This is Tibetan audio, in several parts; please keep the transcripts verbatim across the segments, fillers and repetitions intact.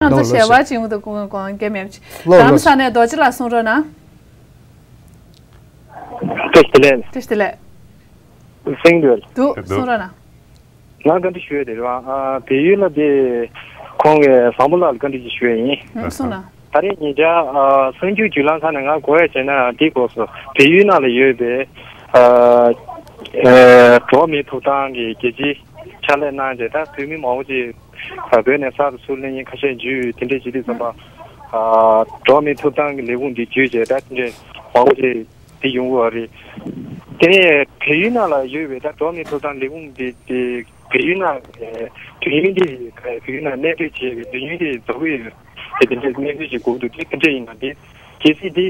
ང་ཚོ་ལོ་ཞལ་པར་ཅིག་འོང་དུ་དགོངས་དགོངས་འགལ་མེད། ལོ་རྡ་རམ་ལོ་ས་གནས་རྡོ་རྗེ་ལགས་གསུང་རོགས་གནང་། བཀྲ་ཤིས་བདེ་ལེགས། བཀྲ་ཤིས་བདེ་ལེགས། སེང་འདུལ། འདུག་གསུང་རོགས་གནང་། ང་བཀའ་འདྲི་ཞུ་ཡས་དེ་རེད་བ། ཨ། བལ་ཡུལ་ལ་དེ་ཁོང་གི་བཟང་པོ་ལགས་ལ་བཀའ་འདྲི་ཅིག་ཞུ་ཡས་ཡིན། ཨ། གསུང་གནང་། ད་རེས་ཉེ་ཆར་ཨ་གསར་འགྱུར་བརྒྱུད་ལམ་ཁག་ནས་ང་གོ་ཡ་བྱས་ན་འདི་གོ་སོང་། བལ་ཡུལ་ནང་ལ་ཡོད་པའི་ཨ་ཨ་འགྲོ་བ་མིའི་ཐོབ་ཐང་གི་རྒྱལ་སྤྱིའི་ཕྱག་ལས་གནང་བྱས་ད་བོད་མི་མང་པོ་ཅིག་ཨ་བོད་ནས་གསར་དུ་ཚུར་སླེབས་མཁན་ཁ་ཤས་འཇུས་དེ་འདྲས་བྱེད་དུས་ཙམ་པ། ཨ་འགྲོ་བ་མིའི་ཐོབ་ཐང་གི་ལས་ཁུངས་འདི་བརྒྱུད་བྱས་ད་དེ་འདྲས་མང་པོ་ཅིག་དེ་ཡོང་གི་ཡོད་རེད། དེ་ནས་བལ་ཡུལ་ནང་ལ་ཡོད་པའི་ད་འགྲོ་བ་མིའི་ཐོབ་ཐང་ལས་ཁུངས་དེ་དེ་བལ་ཡུལ་ནང་དུས་ཡུན་དེ་བལ་ཡུལ་ནང་གནས་སྡོད་བྱས་པའི་དུས་ཡུན་དེ་རྫོགས་ཀྱི་ཡོད་དེ། དེ་འདྲའི་གནས་ཚུལ་ཞིག་གོ་གི་འདུག་དེ་ག་འདྲ་ཡིན་ན་དེ་གལ་སྲིད་དེ་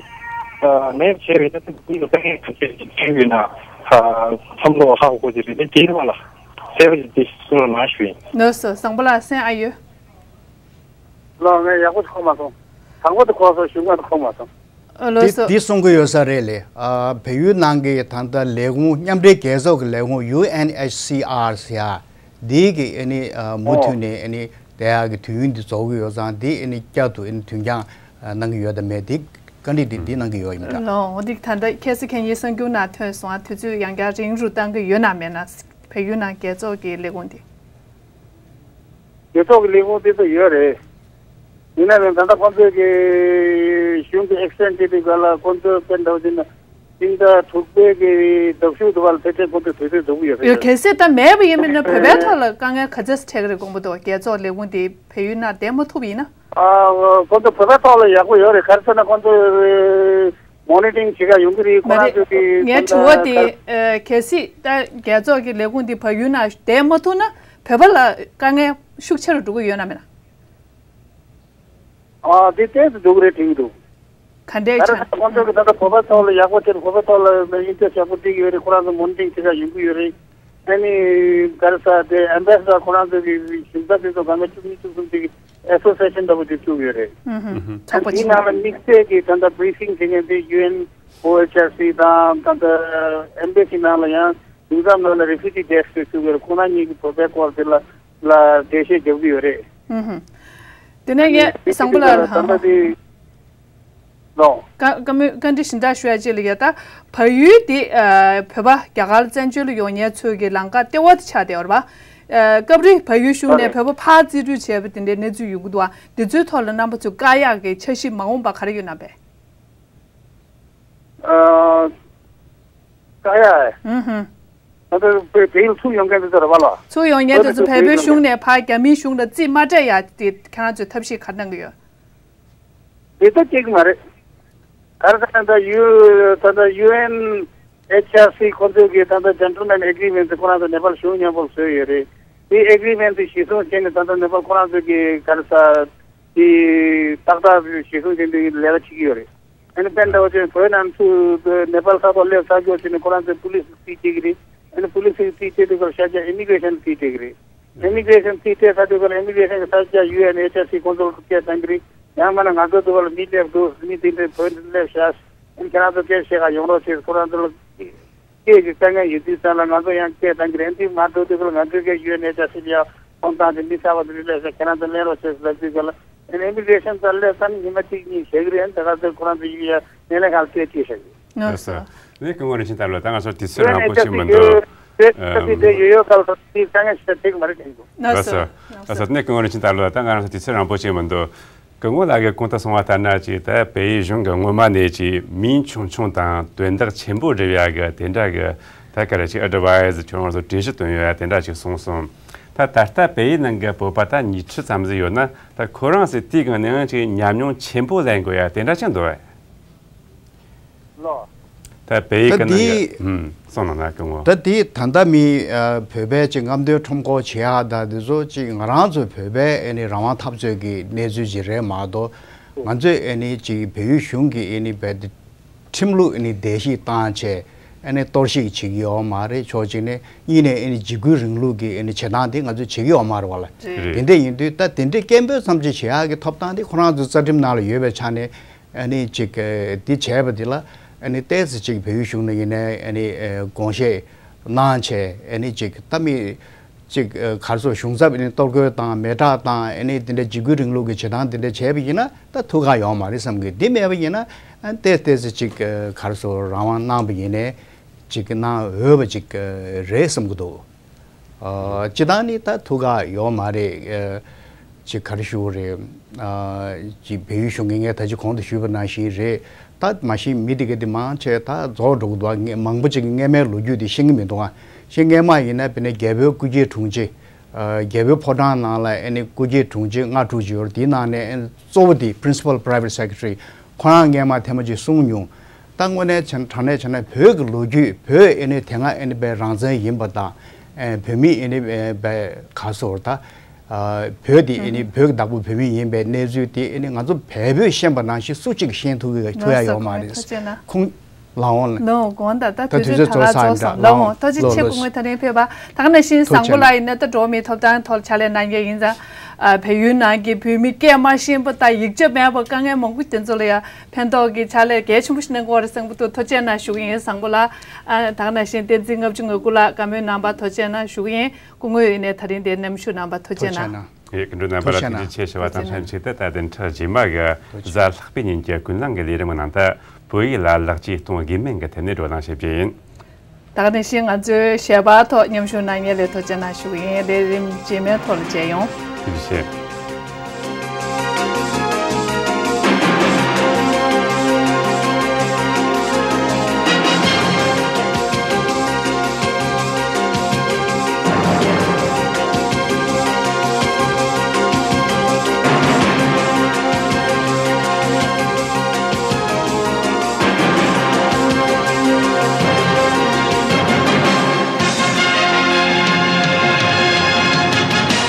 ནས་བྱས་པའི་གནས་ཚུལ་འདི་ལ་དཀའ་ངལ་ག་ཚད་ཅིག་འཕྲད་ཡོད་ན་མཚམས་ལོག་ཧ་གོ་གི་རེད། དེ་དེའི་བར་ལ་གསལ་པོ་ཞིག་དེ་གསུང་རོགས་གནང་ཞུ་ཡིན། ལགས་སོ། བཟང་པོ་ལགས་གསན་ཨ་ཡོད། ལགས། ངས་ཡག་པོ་གོ་མ་སོང་། དང་པོ་དེ་གོ་སོང་། གཞུག་མ་དེ་གོ་མ་སོང་། ཨ། ལགས་སོ། འདི་གསུང་གི་ཡོད་ས་རེད་ལེ། ཨ། བལ་ཡུལ་ནང་གི་ད་ལྟ་ལས་ཁུངས་མཉམ་འབྲེལ་རྒྱལ་ཚོགས་ཀྱི་ལས་ཁུངས་ཡུ་ཨེན་ཨེཆ་སི་ཨར་ཟེར་ཡ་འདི་གི་ཨ་ནི་ཨ་མུ་མཐུད་ནས་ཨ་ནི་དེ་ཡག་གི་དུས་ཡུན་འདི་རྫོགས་ཀྱི་ཡོད་ཙང་འདི་ཨ་ནི་བསྐྱར་དུ་ཨ་ནི་དུས་འགྱངས་ཨ་གནང་གི་ཡོད་དམ་མེད་འདི་བཀའ་འདྲི་འདི་འདི་གནང་གི་ཡོད་ཡིན་ད། ལགས། འོ་འདི་ད་ལྟ་ཁ་སང་ཁ་ཉིན་གསར་འགྱུར་ནང་ཐོན་སོང་། དུས་ཚོད་ཡང་བསྐྱར་རིང་རུ་གཏང་གི་ཡོད་ན་མེད་ན། བལ་ཡུལ་ནང་རྒྱལ་ཚོགས་ཀྱི་ལས་ཁུངས་འདི། རྒྱལ་ཚོགས་ཀྱི་ལས་ཁུངས་དེ་ཚོ་ཡོད་རེད། ཡིན་ན་ཡང་ད་ལྟ་ཁོང་ཚོས་ཀྱི་གཞུང་གི་ཨེག་སི་ཊེན་ཌི་བྱེད་དུས་སྐབས་ལ་ཁོང་ཚོས་དཔེ་འདྲ་བོ་བྱས་ན་སྤྱི་ཟླ་དྲུག་པའི་གི་ཟླ་གཞུག་དུ་བར་ཕལ་ཆེར་ཁོང་ཚོས་དུས་ཚོད་རྫོགས་ཀྱི་ཡོད་ས་ཡོད་རེད། གལ་སྲིད་ད་མེད་པ་ཡིན་མིན་ན་བོད་པའི་ཐོག་ལ་དཀའ་ངལ་ག་ཚད་འཕྲད་ཀྱི་རེད། དགོངས་པ་འདུག་རྒྱལ་ཚོགས་ལས་ཁུངས་དེ་བལ་ཡུལ་ནང་བསྡད་མ་ཐུབ་པ་ཡིན་ན། ཨ། ཁོང་ཚོ་བོད་པའི་ཐོག་ལ་ཡག་པོ་ཡོད་རེད། ག་རེ་ཟེར་ན་ཁོང་ཚོས་མོ་ནི་ཊར་བྱེད་ག་ཡོང་གི་རེད། ཁོ་རང་ཚོ་གི་ངའི་དྲི་བ་དེ་ཨ་གལ་སྲིད་ད་རྒྱལ་ཚོགས་ཀྱི་ལས་ཁུངས་འདི་བལ་ཡུལ་ནང་བསྡད་མ་ཐུབ་ན་བོད་པ་ལ་དཀའ་ངལ་ཤུགས་ཆེ་རུ་འགྲོ་གི་ཡོད་ན་མེད་ན། ཨ། དེ་ཏོག་ཙམ་འགྲོ་གི་རེད་དྲན་གྱི་འདུག་ག་འདྲས་ད་ཆགས། ཁོང་ཚོ་གི་ད་ལྟ་བོད་པ་ཐོག་ལ་ཡག་པོ་དེར་བོད་པ་ཐོག་ལ་ཨིན་ཊརེ་སི་ཊི་ཡག་པོ་སྤྲད་ཀྱི་ཡོད་རེད། ཁོ་རང་ཚོ་མོ་ནི་ཊར་བྱེད་ག་ཡོང་གི་ཡོད་རེད། ཨ་ནི་ག་རེ་ཟེར་དེ་ཨེམ་བྷེ་སི་ཌར་ཁོ་རང་ཚོ་གི་གཞུང་ཚབ་དེ་ཚོ་སྒང་ག་བཅུ་གཉིས་བཅུ་གསུམ་དེ་གི་ཨེ་སོ་སི་ཨེ་ཤན་འདྲ་པོ་དེ་བཙུགས་ཡོད་རེད། ཨུ་ཧུམ། ཚོགས་པ་དེའི་ཅིག་ནང་ལ་དམིགས་བསལ་གྱི་ད་ལྟ་བྷི་རི་ཕིང་བྱེད་མཁན་དེ་ཡུ་ཨེན་ཨོ་ཨེཆ་ཨར་སི་དང་ད་ལྟ་ཨེམ་བྷེ་སི་ནང་ལ་ཡང་གཞུང་ཚབ་ནང་ལ་རི་ཕུ་ཇི་ཌེ་སི་ཀ་བཙུགས་ཡོད་རེད། ཁོང་རྣམ་གཉིས་ཀྱིས་བོད་པའི་སྐོར་དེ་ལ་ལ་འགྲེལ་བཤད་རྒྱབ་ཀྱི་ཡོད་རེད། ཨུ་ཧུམ། དེ་ནས་ངས་བཟང་པོ་ལགས་ལ་ད་ལྟ་དེ། ལགས། བཀའ་བཀའ་མོལ་བཀའ་འདྲི་ཞིབ་ཕྲ་ཞུ་ཡ་ཅིག་ལ་ཡ། ད་བལ་ཡུལ་འདི་ཨ་བོད་པ་རྒྱ་གར་བཙན་བྱོལ་ལ་ཡོང་མཁན་ཚོའི་གི་ལམ་ཁ་ལྟེ་བ་དེ་ཆགས་བསྡད་ཡོད་རེད་པ། ཨ་སྐབས་རེ་བལ་ཡུལ་གཞུང་ནས་ཨ་བོད་པ་ཕར་རྩིས་སྤྲོད་བྱས་པ་དེ་འདྲའི་གནས་ཚུལ་ཡོང་གི་འདུག་ཨ། འདི་ཚོའི་ཐོག་ལ་རྣམ་པ་ཚོས་བཀག་ཡག་གི་འཆར་གཞི་མ་འོངས་པ་ག་རེ་ཡོད་ན་པས། ཨ་བཀག་ཡག་ཨུ་ཧུམ། ད་ལྟ་བལ་བལ་ཡུལ་ཚུར་ཡོང་མཁན་དེ་ཚོ་རེད་པ་ལགས། ཚུར་ཡོང་མཁན་དེ་ཚོ་བལ་པོའི་གཞུང་ནས་ཕར་རྒྱ་མིའི་གཞུང་ལ་རྩིས་མ་སྤྲད་ཡག་དེ་ཁྱེད་རང་ཚོས་ཐབས་ཤེས་ག་རེ་གནང་གི་ཡོད། དེ་ལྟ་བྱེད་ཀྱི་མ་རེད། ག་རེ་ཟེར་ན་ད་ཡུ་ད་ལྟ་ཡུ་ཨེན་ཨེཆ་ཨར་སི་ཁོ་ཚོས་ཀྱི་ད་ལྟ་ཇེན་ཊལ་མེན་ཨེ་གི་རི་མེན་ཊི་ཁོ་རང་ཚོ་ནེ་པཱལ་གཞུང་མཉམ་པོ་བཟོས་ཡོད་རེད། དེ་ཨེ་གི་རི་མེན་ཊི་དེ་གཞི་བཟུང་བྱས་ནས་ད་ལྟ་ནེ་པཱལ་ཁོ་རང་ཚོས་ཀྱི་ག་རེ་ཟེར་དེ་ཏག་ཏག་གཞི་བཟུང་བྱས་ནས་ལས་ཀ་བྱེད་ཀྱི་ཡོད་རེད། ཨ་ནི་དཔེར་ན་འདྲ་བོ་ཅིག་བོད་ནང་ཚུར་ནེ་པཱལ་ས་ཐོག་སླེབས་ཚར་ཆོག་བྱས་ནས་ཁོ་རང་ཚོས་པུ་ལི་སི་རྩིས་སྤྲད་ཀྱི་རེད། ཨ་ནི་པུ་ལི་སི་རྩིས་སྤྲད་དུས་སྐབས་ཤར་རྒྱག་ཨི་མི་གྷི་རེ་ཤན་རྩིས་སྤྲད་ཀྱི་རེད། ཨི་མི་གྷི་རེ་ཤན་རྩིས་སྤྲད་ཚར་དུས་སྐབས་ཨི་མི་གྷི་རེ་ཤན་གྱིས་ཤར་རྒྱག་ཡུ་ཨེན་ཨེཆ་ཨར་སི་ཁོང་ཚོར་སྐད་བཏང་གི་རེད། ཡང་མིན་ན་ང་ཚོ་འདི་བར་མི་སླེབས་འདུག་མི་དེ་འདྲས་བོད་འདི་སླེབས་ཤག་ཨ་ནི་ཁྱེད་རང་ཚོ་སྐད་བཤད་ག་ཡོང་རོགས་བྱེད། ཁོ་རང་ཚོ་ལ་སྐད་ཀྱི་དཀའ་ངལ་ཡོད་དུས་ཙམ་ལ་ང་ཚོ་ཡང་སྐད་བཏང་གི་རེད། འདི་མ་འགྲོ་དུས་སྐབས་ང་ཚོའི་སྐད་ཡུ་ཨེན་ཨེཆ་ཨར་སི་ལ་ཡང་ཕོན་བཏང་སྟེ་མི་གསར་པ་དེ་འདྲས་སླེབས་ཤག་ཁྱེད་རང་ཚོ་ལེན་རོགས་བྱེད་ཟེར་ལབ་དུས་སྐབས་ལ། ཨ་ནི་ཨི་མི་གྷི་རེ་ཤན་ཚོ་སླེབས་ཙང་ཉི་མ་གཅིག་གཉིས་བཞག་གི་རེད། དེ་ག་ཚོད་ཁོ་རང་ཚོ་ཡིན་ཡ་སྣེ་ལེན་གང་སྤྲད་ཅེས་བྱ་གི། ལགས་སོ། ནས་སྐུ་ངོ་རིན་ཆེན་ལགས་ལ་ད་ང་ཚོར་དུས་ཚོད་རིང་པོ་ཞིག་མི་འདུག་ཨམ། ལགས་སོ། ལགས་སོ། ནས་སྐུ་ངོ་རིན་ཆེན་ལགས་ལ་ད་ང་རང་ཚོར་དུས་ཚོད་རིང་པོ་ཞིག་མི་འདུག་སྐུ་ངོ་ལགས་ཀྱིས་གོང་དུ་གསུངས་པ་ལྟར་ན་ཅིག་ད་བལ་ཡུལ་གཞུང་གི་སྔོན་མ་ནས་ཅིག་མིང་ཆུང་ཆུང་དང་དོན་དག་ཆེན་པོ་སྒྲུབ་ཡ་གི་དེ་འདྲ་གི་ད་ག་རེ་ཅིག་ཨེ་ཌི་ཝའི་སི་ཁྱོད་རང་ཚོར་གྲོས་གཞི་བཏོན་ཡོད་ཡ་དེ་འདྲ་ཅིག་གསུངས་སོང་། ད་ད་ལྟ་བལ་ཡུལ་ནང་གི་བོད་པ་ད་ཉིས་ཁྲི་ཙམ་ཟིག་ཡོད་ན། ད་ཁོ་རང་ཚོས་དེའི་སྒང་ནས་ཡང་ཅིག་ཉམས་མྱོང་ཆེན་པོ་ལེན་དགོས་ཡ་དེ་འདྲ་ཅིག་འདུག་བས། ལགས། ད་བལ་ཡུལ་ད་གི་ནང་གི་འདི་ཨུམ་གསུངས་གནང་ན་སྐུ་ངོ། ད་འདི་ད་ལྟ་མི་ཨ་བོད་པའི་ཅིག་རྔམ་སྟོན་ཁྲོམ་སྐོར་བྱེད་ཡག་ད་འདི་ཚོ་ཅིག་ང་རང་ཚོ་བོད་པའི་ཨ་ནི་རང་དབང་འཐབ་རྩོད་ཀྱི་གནས་ཚུལ་ཅིག་རེད་མ་གཏོགས། ང་ཚོས་ཨ་ནི་ཅིག་བལ་ཡུལ་གཞུང་གི་ཨ་ནི་བལ་ཁྲིམས་ལུགས་ཨ་ནི་བརྡལ་བཤིག་བཏང་བྱས་ཨ་ནི་གཏོར་བཤིག་བྱེད་ཀྱི་ཡོད་མ་རེད། ཕྱོགས་གཅིག་ནས། གཉིས་ནས་ཨ་ནི་འཇིགས་སྐུལ་རིང་ལུགས་ཀྱི་ཨ་ནི་བྱེད་སྟངས་དེ་ང་ཚོས་བྱེད་ཀྱི་ཡོད་མ་རེད་བ་ལ། རེད། དེ་འདྲ་ཡིན་དུས་ད་དེ་འདྲའི་སྐད་འབོད་ཙམ་ཅིག་བྱེད་ཡག་གི་ཐོབ་ཐང་དེ་ཁོ་རང་ཚོའི་རྩ་ཁྲིམས་ནང་ལ་ཡོད་པའི་ཆ་ནས་ཨ་ནི་ཅིག་དེ་བྱས་པ་དེ་ལ་ཨ་ནི་ཏོག་ཙམ་ཅིག་བལ་ཡུལ་གཞུང་ནས་ཡིན་ནའི་ཨ་ནི་དགོངས་བཞེས་གནང་བྱས་ཨ་ནི་ཅིག་ད་མི། ཅིག་ག་རེ་ཟེར། གཞུང་ཚབ་ཨ་ནི་གཏོར་རྒོལ་དང་མེ་སྲེག་དང་ཨ་ནི་དེ་འདྲ་འཇིགས་སྐུལ་རིང་ལུགས་ཀྱི་བྱེད་སྟངས་དེ་འདྲ་བྱས་པ་ཡིན་ན་ད་ཐུགས་ཁག་ཡོད་མ་རེད་བསམ་གི། འདི་མེད་པ་ཡིན་ན་ཨ་ཏོག་ཙམ་ཅིག་ག་རེ་ཟེར། རང་དབང་གནང་པ་ཡིན་ནའི་ཅིག་གནང་འོས་པ་ཅིག་རེད་བསམ་གི་འདུག་ཨ། སྤྱིར་བཏང་ནི་ད་ཐུགས་ཁག་ཡོད་མ་རེད། ཨ། ཅིག་ག་རེ་ཞུ་དགོས་རེད། ཨ། ཅིག་བལ་ཡུལ་གཞུང་གིས་ངས་ད་ཅི་གོང་དུ་ཞུས་པ་ནང་བཞིན་རེད། ད་མ་གཞི་མི་དེ་ག་དེ་མང་ཆེ་ད་རྫོགས་འགྲོ་གི་འདུག་ཨ། ངས་མང་པོ་ཅིག་གིས་སྔས་མའི་ལོ་རྒྱུས་དེ་ཤེས་ཀྱི་མི་འདུག་ཨ། ཤེས། སྔས་མ་ཡིན་ན་དཔེར་ན་རྒྱལ་པོའི་སྐུ་སྐྱེ་དྲུང་ཆེ། ཨ། རྒྱལ་པོའི་ཕོ་བྲང་ནང་ལ་ཨ་ནི་སྐུ་སྐྱེ་དྲུང་ཆེ་ལྔ་དྲུག་ཅིག་ཡོད་རེད། དེའི་ནང་ནས་ཨ་ནི་གཙོ་བོ་དེ་Principal Private Secretary། ཁོ་རང་སྔས་མ་ཐེངས་མ་ཅིག་གསུངས་མྱོང་། ད་དངོས་གནས་བྱས་དྲང་གནས་བྱས་ན་བོད་ཀྱི་ལོ་རྒྱུས། བོད་ཨ་ནི་དེ་སྔ་ཨ་ནི་བོད་རང་བཙན་ཡིན་པ་དང་། ཨ། བོད་མི་ཨ་ནི་བོད་ག་རེ་ཟེར་ད། ཨ། བོད་དེ་ཨ་ནི་བོད་ཀྱི་བདག་པོ་བོད་མི་ཡིན་པའི་གནས་ཚུལ་དེ་ཨ་ནི་ང་ཚོ་བལ་པོས་ཤེས་པ་ནང་བཞིན་སུ་གཅིག་གིས་ཤེས་ཐུབ་ཀྱི་ཐུབ་ཡ་ཡོད་མ་རེད། ཐུགས་རྗེ་གནང་། ཁོང་ལགས་འོང་། ལགས་འོང་། དགོངས་དག་ད་ད་དུས་དུས་ཚོད་ཚོད་ད་ཚར་ཚོགས་འདྲ། སོང་། ལགས་འོང་། ལགས་འོང་། ཐུགས་རྗེ་ཆེ། ལགས་འོང་། སྐུ་ངོ་དེ་རིང་ཕེབས་པ། ད་ག་ནང་བཞིན་ཐུགས་རྗེ་བཟང་པོ་ལགས་ཡིན་ན་ད་འགྲོ་བ་མིའི་ཐོབ་ཐང་ཐོག་ཕྱག་ལས་གནང་མཁན་ཡིན་ཙང་། ཨ། བལ་ཡུལ་ནང་གི་བོད་མི་སྐད་མ་ཤེས་པ་དང་ཡིག་ཆ་མེད་པ་དཀའ་ངལ་མང་པོ་དེ་ཚོ་ལ་ཡང་ཕན་ཐོགས་ཀྱི་ཕྱག་ལས་གལ་ཆེན་པོ་ཞིག་གནང་གི་ཡོད་རེད་བསམ་གྱི་འདུག་ཐུགས་རྗེ་གནང་ཞུ་གི་ཡིན། བཟང་པོ་ལགས། ཨ། ད་ག་ནང་བཞིན་བསྟན་འཛིན་ལྔ་བཅུ་ང་དགུ་ལགས། བཀའ་མོལ་གནང་བར་ཐུགས་རྗེ་གནང་ཞུ་གི་ཡིན། སྐུ་ངོ་ཡིན་ནའི་ད་རིང་འདིར་མཉམ་ཞུགས་གནང་བར་ཐུགས་རྗེ་གནང་། ཐུགས་རྗེ་གནང་། ཡེ། སྐུ་མགྲོན་རྣམ་པ་ལ་ཐུགས་རྗེ་ཆེ་ཞུ་བ་དང་། ལྷན་ཅིག་ཏུ་ད་བདུན་ཕྲག་རྗེས་མ་གི་གཟའ་ལྷག་པའི་ཉིན་གྱི་ཀུན་གླེང་གི་ལས་རིམ་ནང་དུ་བོད་ཡིག་ལ་ལེགས་སྐྱེས་གཏོང་དགོས་མིན་གྱི་ཐད་ནས་བགྲོ་གླེང་བྱེད་རྒྱུ་ཡིན། ད་ག་ནང་བཞིན་ང་ཚོའི་ཞལ་པར་ཐོག་མཉམ་ཞུགས་གནང་མཁན་ལ་ཐུགས་རྗེ་གནང་ཞུ་གི་ཡིན། ལས་རིམ་རྗེས་མའི་ཐོག་ལ་མཇལ་ཡོང་། ཐུགས་རྗེ་ཆེ།